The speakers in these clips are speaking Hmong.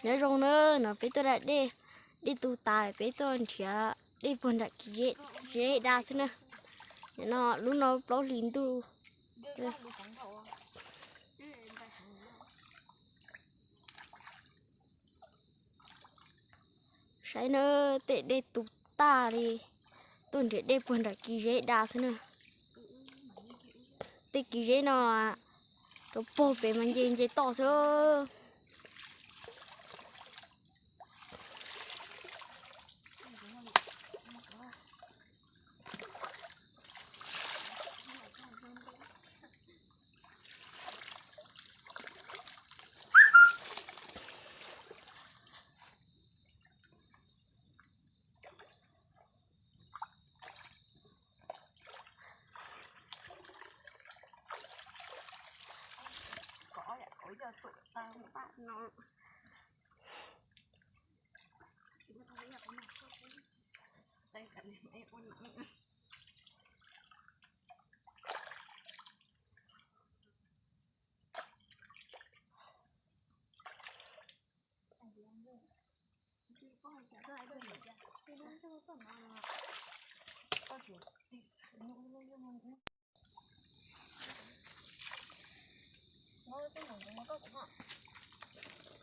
Nyob zoo na, no peb tuaj da dej, dej tu tas peb tuaj nrhiav dej puag nram kis zeb da xwb na. No lub no plaub hlis ntuj. Saib na, tej dej tu tag li, tuaj nrhiav dej puag nram kis zeb da xwb na. Tej kis zeb no rau puag pem mas nce nce toj xwb.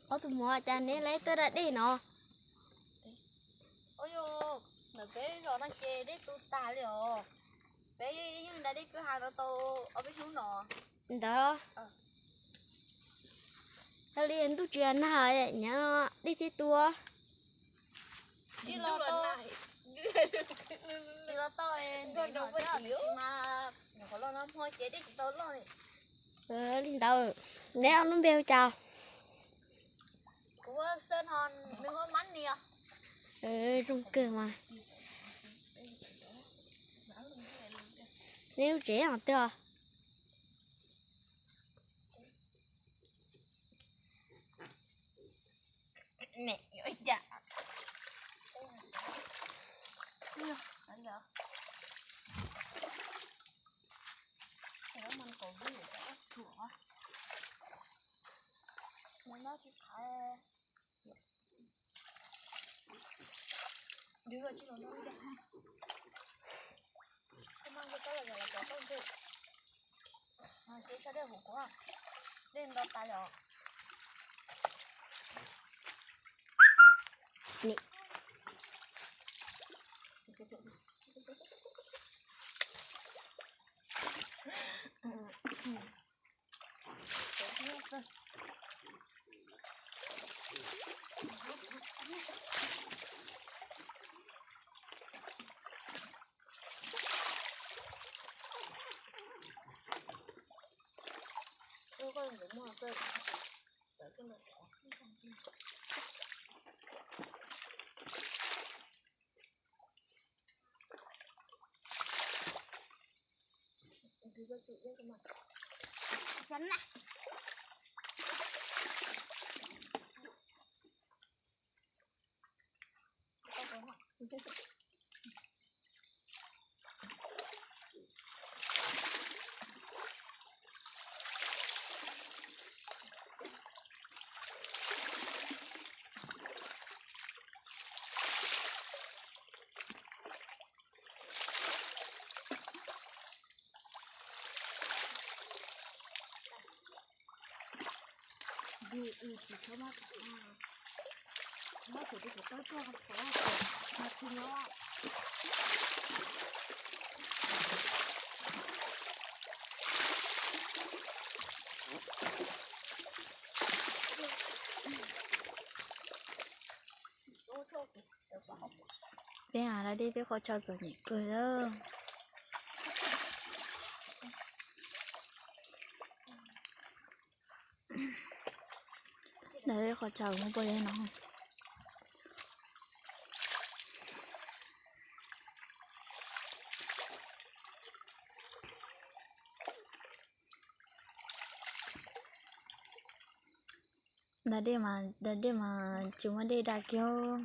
Ob tug muam, cas neb lawv tuaj da dej no? Ntawm peb zos no ces dej tu tag li os. Peb yeej da dej kwj ha no tau ob peb hnub no. Ntawd, yog li ntuj tsis nag, nyob dej thiaj tu. Tsis los tau, tsis los tau, ntev no tiam sis mas nyuam qhuav los no hmo ces dej tsis tau loj li. Li ntawd, neb ob lub npe hu cas? Kuv hu Xab no, nws hu Mab Nias. Zoo kawg mas. Neb lub tsev ho twg os? Peb da dej peb qhov chaw txom nyem kawg. Da dej qhov chaw muaj pob zeb no. Da dej mas, da dej mas tsis muaj dej da kiag.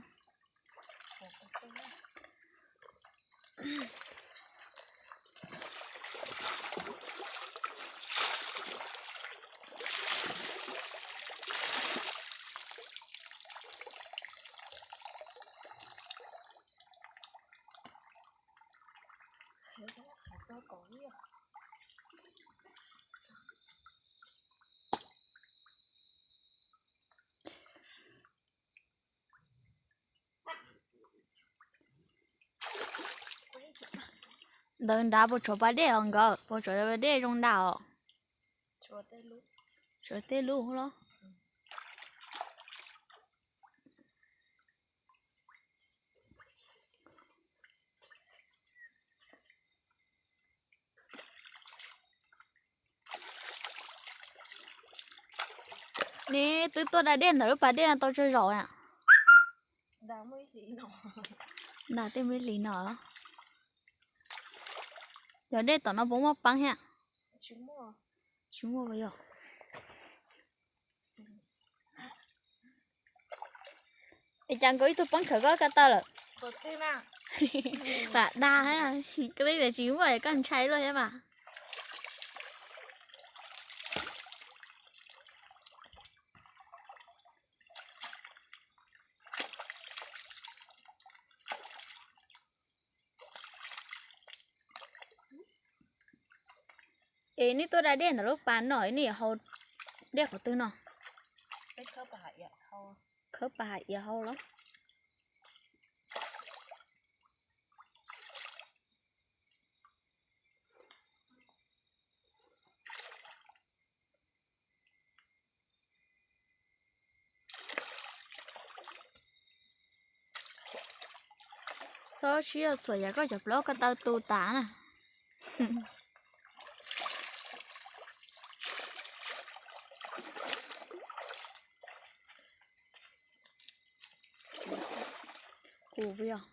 Ntawd nrad puas tshuav pas dej os nkawd? Puas tshuav pas dej zoo nrad os? Tshuav tej lub los. Neb twb tuaj da dej ntawm lub pas dej no tau tsawg zaus na? Nta tej muaj ib hlis no. Yog dej tom no puas muaj peeb thiab? Tsis muaj yog. Es cas nkawd ib tug peeb khawm koj ko taw lawm? Pam dag, koj twb tias tsis muaj es koj ntshai luaj thiab mas. Es nej tuaj da dej ntawm lub pas no nej hau dej qhov twg no? Khawb pas hais iav hau los? Txhob sib txhuam yam koj cov plaub ko taw tu tas na. Kuv yog